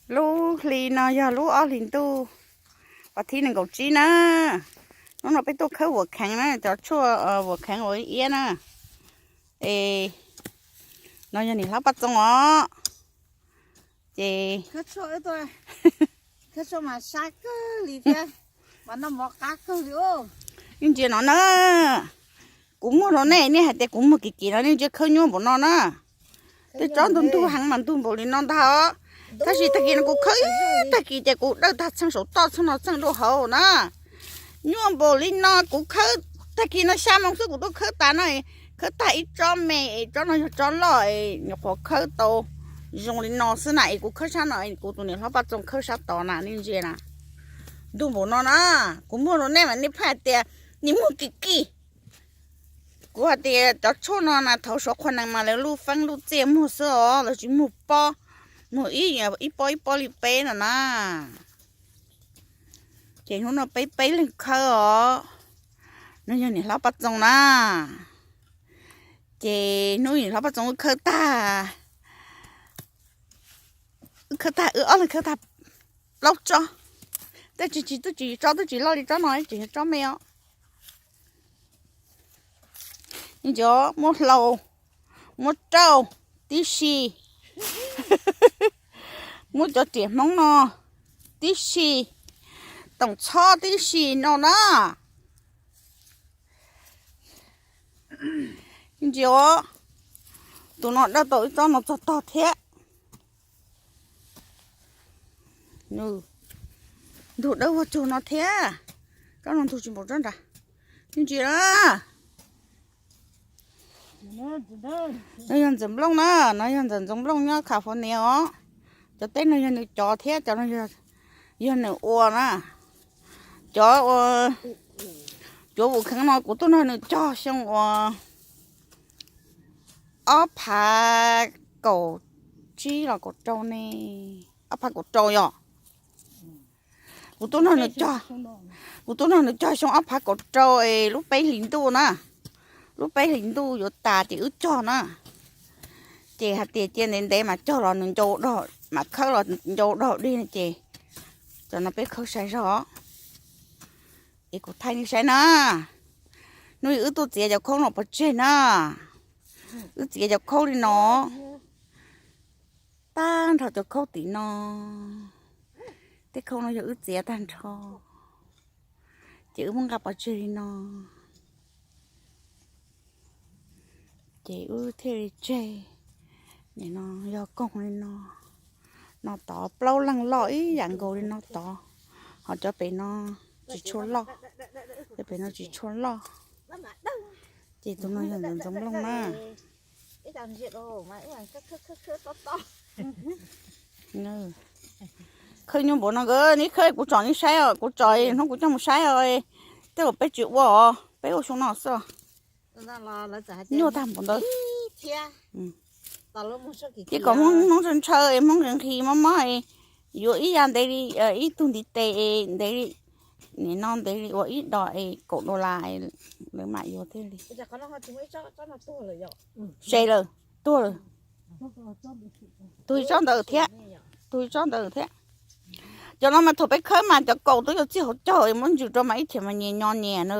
Lub hli no yog lub ob hlis ntuj vas thib nees nkaum tsib na. Hnub no peb tuaj khawb vuas kheev na, cov tshuaj vuas kheev uas iab na. Es no yog niam hlob Paj Txoos os. Ces nej ntsia no na, kuv muag rau nej, nej hais tias kuv muag kim kim no nej ntsia khawb nyuaj npaum no na. Tej tsob ntug ntug heev mas ntug npaum li no ntag os. Tab sis tag kis no kuv khawb tag kis ces kuv dawj tag txheej saum toj txheej no txheej rau hauv na. Nyuaj npaum li no kuv khawb tag kis no xya moo xwb kuv twb khawb tas no. Khawb tag ib tsob me es tsob no yog tsob loj es nyuam qhuav khawb tau zoo li no xwb na es kuv khawb sab no es kuv tus niam hlob Paj Txoos khawb sab tod na, nej ntsia na. Ntug npaum no na, kuv muag rau nej mas nej pheej hais tias nim muag kim kim. Kuv hais tias cov tshuaj no na thaum suav qhua nees mas lawv luj feeb luj txiaj muag xwb os, lawv tsis muag pob, muag ib pob ib pob li peb no na. Ces hnub no peb peb leeg khawb os. No yog niam hlob Paj Txoos na. Ces hnub niam hlob Paj Txoos wb khawb tag, wb khawb tag, wb ob leeg khawb tag plaub tsob. Tej tsis tsis twb tsis tsob twb tsis loj li tsob no, tseem yog tsob me os. Cov muaj hlau, muaj rauj tib si, muaj cov riam Hmoob no tib si, toom txhob tib si no na. Ntsia, tus no dawj tau ib tsob no txog tog thiab. Ntug dawb vog tsuag no thiab. Tsob no ntug tsis npaum tsob nrad. Ntsia na. No yog ntxawm nplooj na, no yog ntxawm ntxoov nplooj nyob California os. Cov teb no yog nws cov thiab, cov no yog nws ua na. Cov ua, cov vus kheev no kuv tuaj nrog nws cog xyoo uas ob phav kaum tsib los kaum rau ne, ob phav kaum rau yog. Kuv tuaj nrog nws cog, kuv tuaj nrog nws cog xyoo ob phav kaum rau es lub peb hlis ntuj na, lub peb hlis ntuj yuav tas ces wb cog na. Ces hais tias cia ntev ntev mas cog los nws ncau, mam khawb los ncau dog dig no ces cov no peb khawb sai zog. Es kuv thaij nej saib na, hnub wb tuaj txiav cov khaub no pov tseg na, wb txiav cov khaub li no, tag nrho cov khaub tim no, tej khaub no yog wb txiav tag nrho, ces wb muab nqa pov tseg li no. Ces wb thiaj li tseg, nim no yog koog li no, no tod plaub leeg loj ib yam nkaus li no tod, ho cov pem no tsis tshua loj, cov pem no tsis tshua loj. Ces tus no yog ntxoov nplooj na. Khawb nyuaj npaum no nkawd, neb khawb kuv tsom nej saib os, kuv tsom hnub kuv coj mus saib os. Tej uas peb tsis ua os, peb ua xyoo no xwb. Nyuaj tag npaum ntawd. Ces kom Hmoob ntshaw ntshaw, Hmoob nqhis nqhis mob mob, yuav ib yav ntev li, ib tug ntiv tes ntev li, nim no ntev li ua ib dos es kaum dollar lawv mam yuav thiaj li. Se lawm, tuag lawm. Tug ib tsob ntawd thiab, tug ib tsob ntawd thiab. Cov no mas thaum peb khawb mas cov kaus twb yuav txij hauv caug muab ntsws rau mas ib chim mas nyias nyo nyias na.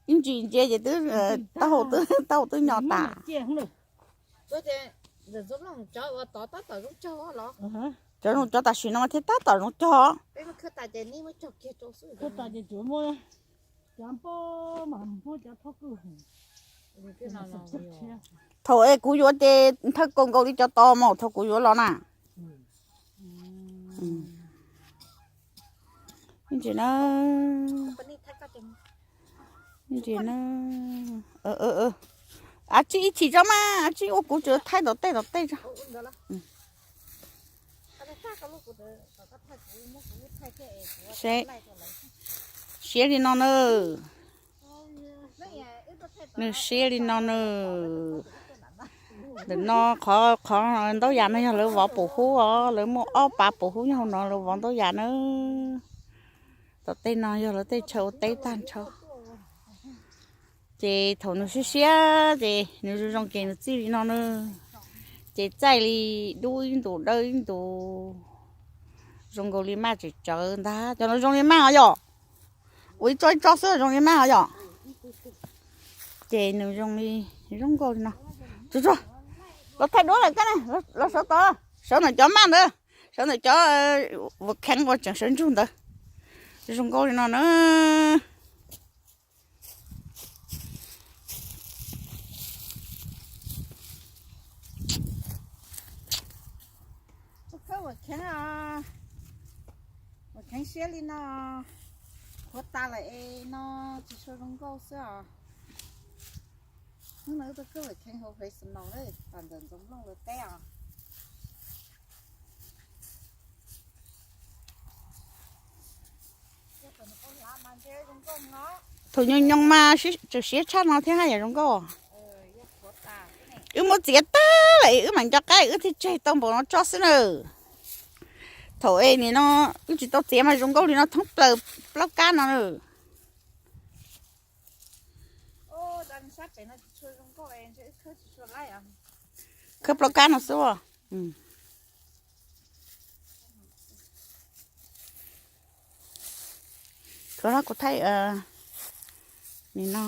Ib ntsis ntsia ces twb taub hau twb nyo tas. Cov zoo cov tam sim no thiaj tab tom zoo cog. Thaum es kuv yuav ces thawj kaus nkaus li cov tod mas thaum kuv yuav los na. Ntsia na, ntsia na. Av tsib ib chim tso mas, av tsib ua kuv tsuas thaij tom tej tom tej tso. Siab li no na. Nws siab li no na. Ntawm no qhov, qhov ntaub yas no yog lawv vov pum hub os, lawv muaj ob pav pum hub nyob hauv no lawv vov ntaub yas na. Tom tej no yog lawv tej chaw ua teb tag nrho. Ces thaum nws siab siab ces nws zoo zoo ces nws txij li no na. Ces txaij li dub ib ntus dawb ib ntus, zoo nkaus li maj tsawv tsawv ntag. Cov no zoo li maj os yom. Ua ib tsob ib tsob xwb zoo li maj os yom. Ces nws zoo li, zoo nkauj li no. Tsuag tsuag, los thaij duab lawm koj na, los sawv tod, sawv ntawm cov maj ntawd, sawv ntawm cov vuas kheev uas tseem sawv ntsug ntawd. Zoo nkauj li no na. Tuaj khawb uas kheev, uas kheev siab li no, qhuav tas lawm es no tsis tshua zoo nkauj xwb os. Hnub no wb tuaj khawb uas kheev hauv Fresno na, tas ntawm Ntxoov Looj lawv teb os. Thaum nyoos nyoos mas tseem siab tshaj no thiab haj yam zoo nkauj. Wb muab txiav tag lawm wb mam nco qab wb thiaj tseg tau npaum no tso xwb na. Thaum es nim no wb tsis tau txiav mas zoo nkauj li no thoob plaws plaub kab no na. Khawb plaub kab no xwb. Khuv no kuv thaij, nim no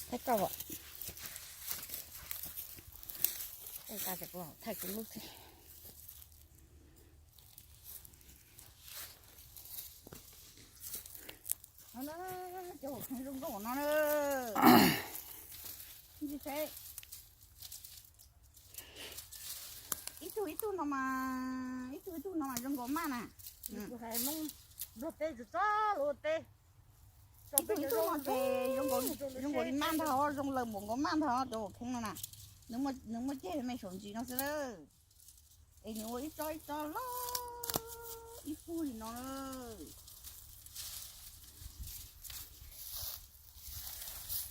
thaij koj, thaij kuv lub thiab. Cov uas kheev zoo nkauj no na. Ib tug ib tug no mas, ib tug ib tug no mas zoo nkaus maj na. Ib tug ib tug no ces zoo nkaus li maj ntag, zoo laws npaum nkaus maj ntag cov uas kheev no na. Nws muaj ceg me saum ntsis no xwb. Es nws ua ib tsob ib tsob loj ib pug li no.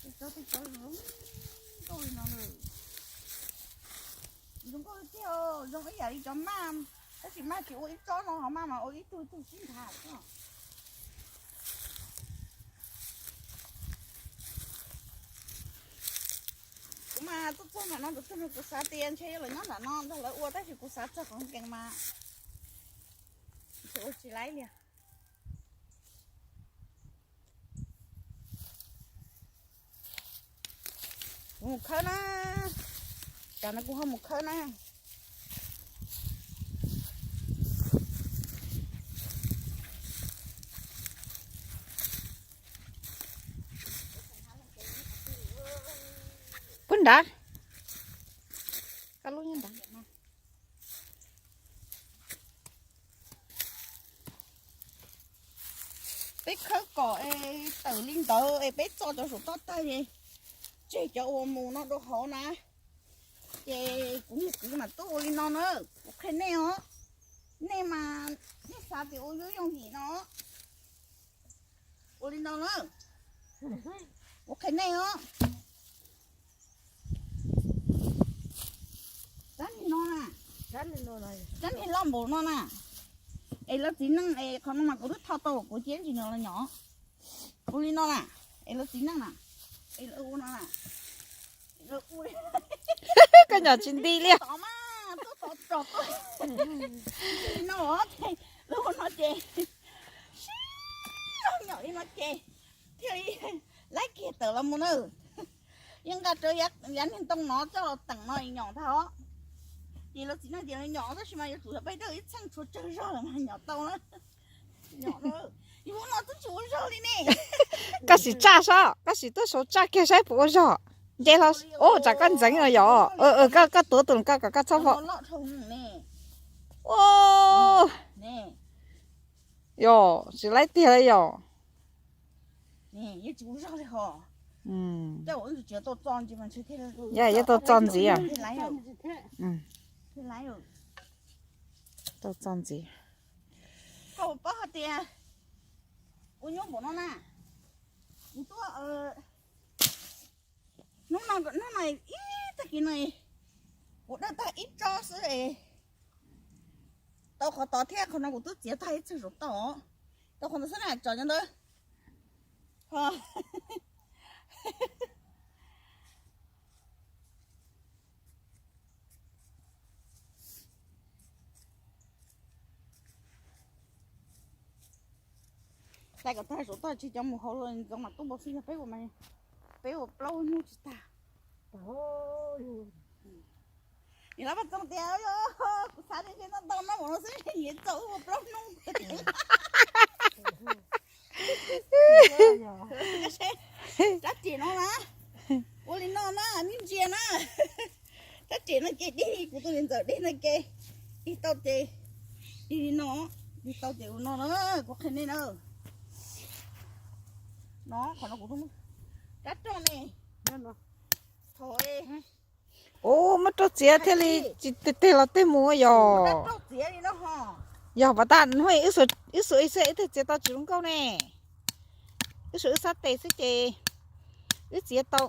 Ib tsob ib tsob zoo nkauj li no. Zoo nkauj tiag, zoo ib yam li cov maj, tab sis maj tsis ua ib tsob no, ho maj mas ua ib tug ib tug sib nrhav. Kuv mas tuaj txog nram no tus tug no kuv xav tias ntshe yog lawv nyob nram no nrog lawv ua tab sis kuv xav txog qhov nkees mas ua tsis laib li. Kuv mus khawb na, tsam no kuv ho mus khawb na. Pub nrad, koj lub nyob nrad. Peb khawb kom es tawm li ntawd es peb txo cov saum toj tag es tseg cov uas mus no rau hauv na. Ces kuv niag kwv mas tuaj ua li no na, kuv qhia nej os. Nej mas nej xav tias ua yooj yooj yim no, ua li no na, kuv qhia nej os. Rab niag no na, rab niag loj npaum no na, es lawv txiv neej es qhov no mas kuv twb tho tau kuv cia ntsis nws los nyom. Ua li no na, es lawv txiv neej na, es lawv ua no na, koj nyom tsis nti li. Tod mas tuaj tod tod tuaj, no ces lawv ua no ces sib zog nyom li no ces thiaj li laib kiag tawm los mus na. Yeej nqa rau yav niag ntoo no coj los teem no nyom ntag os. Ces lawv txiv neej tias lawv nyom tab sis mas yuav tsum yog peb dawj ib txheej tshuav tsawg zog lawm mas nyom tau na. Yus ua no twb tsis ua zog li ne. Koj sim tsaj saib, koj sim tuaj saum tsaj kiag saib puas ua zog. Nce hlo, ub, tsam koj ntxeev no yom. Koj tuav tus koj kom koj txhob pom. Yog tsis laib tiag li yom. Yog yuav tau txo ntxiv. Tau txo ntxiv. Koj paub hais tias ua nyuaj npaum no na, kuv tuaj hnub no, hnub no ib tag kis no kuv dawj tag ib tsob xwb es Tau qhov tod thiab, qhov no kuv twb txiav tag ib txhia zaum tau. Tau qhov ntawd xwb na, tso nyob ntawd. Hlais kom tag saum toj tsis cov mus hauv los ntxoov mas tuaj npau xwb, yog peb ua mas peb ua plaub hnub tsis tag. Nim no Paj Txooj tias, kuv xav tias ntshe ntau ntau no mus no xwb, nyiam txaus wb ua plaub hnub. Rab riam no na, ua li no na, me ntsia na. Rab riam no ces dig, kuv tus niam ntxawm dig no ces dig tau ces dig li no, dig tau ces ua no na, kuv qhia nej na. No qhov no kuv rab rooj ne. Ua muab rau txiav thiaj li tsis teg teg los teg mus yog. Yog pas tas hnub wb xuas ib xwb wb thiaj txiav tau tsis zoo nkauj ne. Wb xuas wb xab tes xwb ces wb txiav tau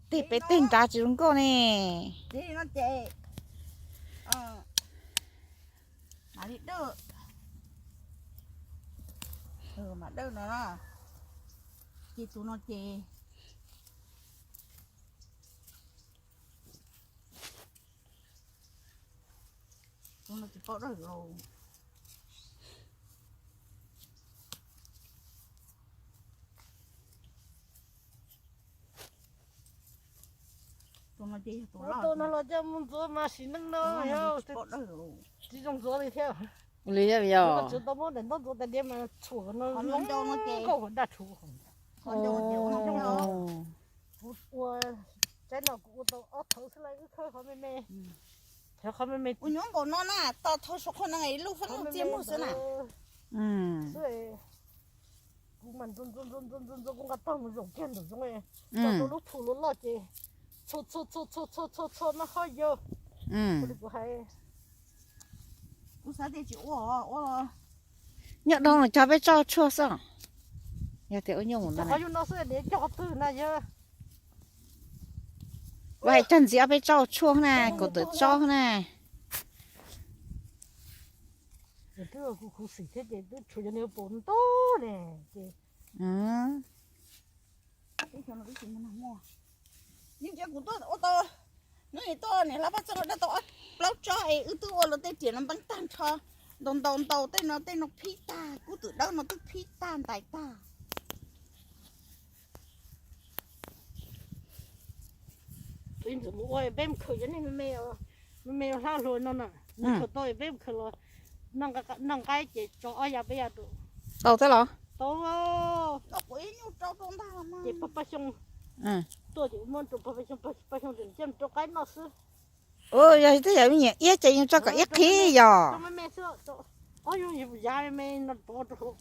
teg pem teg nrad tsis zoo nkauj ne. Mam li dawj, mam dawj no, ces tus no ces tus no tsis paub dawj los. Tus no los coj mus ntxuav mas sim neej no yog tsis zoo ntxuav li thiab. Li yog tswv tau muab daim ntaub ntxuav tas diav mas txhuam no nkauj daj rhuv. Kuv ua tsaib no kuv ua tau ob thawv xwb lawm, wb khawb qhov me me, khawb qhov me me. Ua nyuaj npaum no na, tos thau saum qhov no lub fab txiaj muag xwb na. Xwb, kuv mas ntxuav ntxuav ntxuav ntxuav ntxuav kuv nqa tog mus zaum kiag ntawm zoov, tau lub phu lub loj ces txhua txhua txhua txhua txhua txhua txhua no ho yog. Kuv xav tias tsis ua, ua nyob doo cog peb tso tshuaj xwb. Yog tias ua nyuaj mus no, qhov yug no xwb, cog qhov twg na yog. Ua hais cog ntxiv ob peb tso tshuaj na, kaum tawm tso na. Twb kuv khuv xim thiab ces twb tshuav cov niag paus ntau ne ces. Nim ntsia kuv tuaj ua tau, hnub nim tuaj niam hlob Paj Txooj dawb tau ob plaub tsob es wb twb ua los tej riam no npeeb tag nrho, ntaus ntaus ntaus tej no tej no phib tag, kub twm dawb no twb phib tag ntais tag. Ib ntxwv mus ua peb mus khaws cov niag me me, me me hlab hluas no na, mus khaws tau peb mus khaws los noj nqaij ces tso ob yav peb yav rau. Tau thiab los? Tau. Ces pog Paj Xyooj tuaj ces muab rau pog Paj Xyooj, pog Paj Xyooj tias coj mus rau qaib noj xwb. Yog twb yog me nyuam iab ces yeej tso kom iab qhib yog. Ob yav me me no pov rau hauv.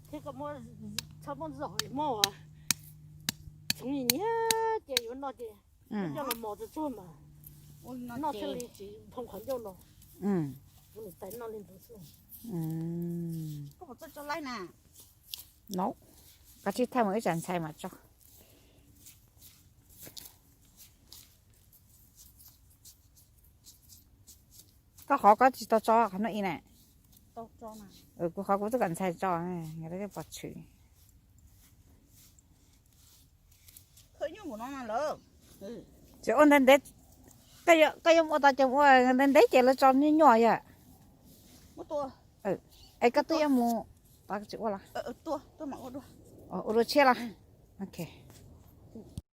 Thiab koj muab, txhob muab zom moj, txhoov nyiam ces yuav noj ces coj los mos tsuag tsuag mas noj thiaj li tsis nphoo qhov ncauj no. Kuv niam tais noj li ntawd xwb. Koj puas txawj tso laib na? Koj tsij thaij mus ib tsam ntxhais mam tso. Koj qhov koj tsis tau tso qhov no ib na. Kuv qhov kuv twb kom ntxhais tso, pov tshwm. Tsis ua ntev ntev, koj yuav ua tau ces ua ntev ntev ces lawv tso nyuaj nyuaj yom. Es koj twb yuav mus, tsis ua los? Ua dua tshiab los? Ok.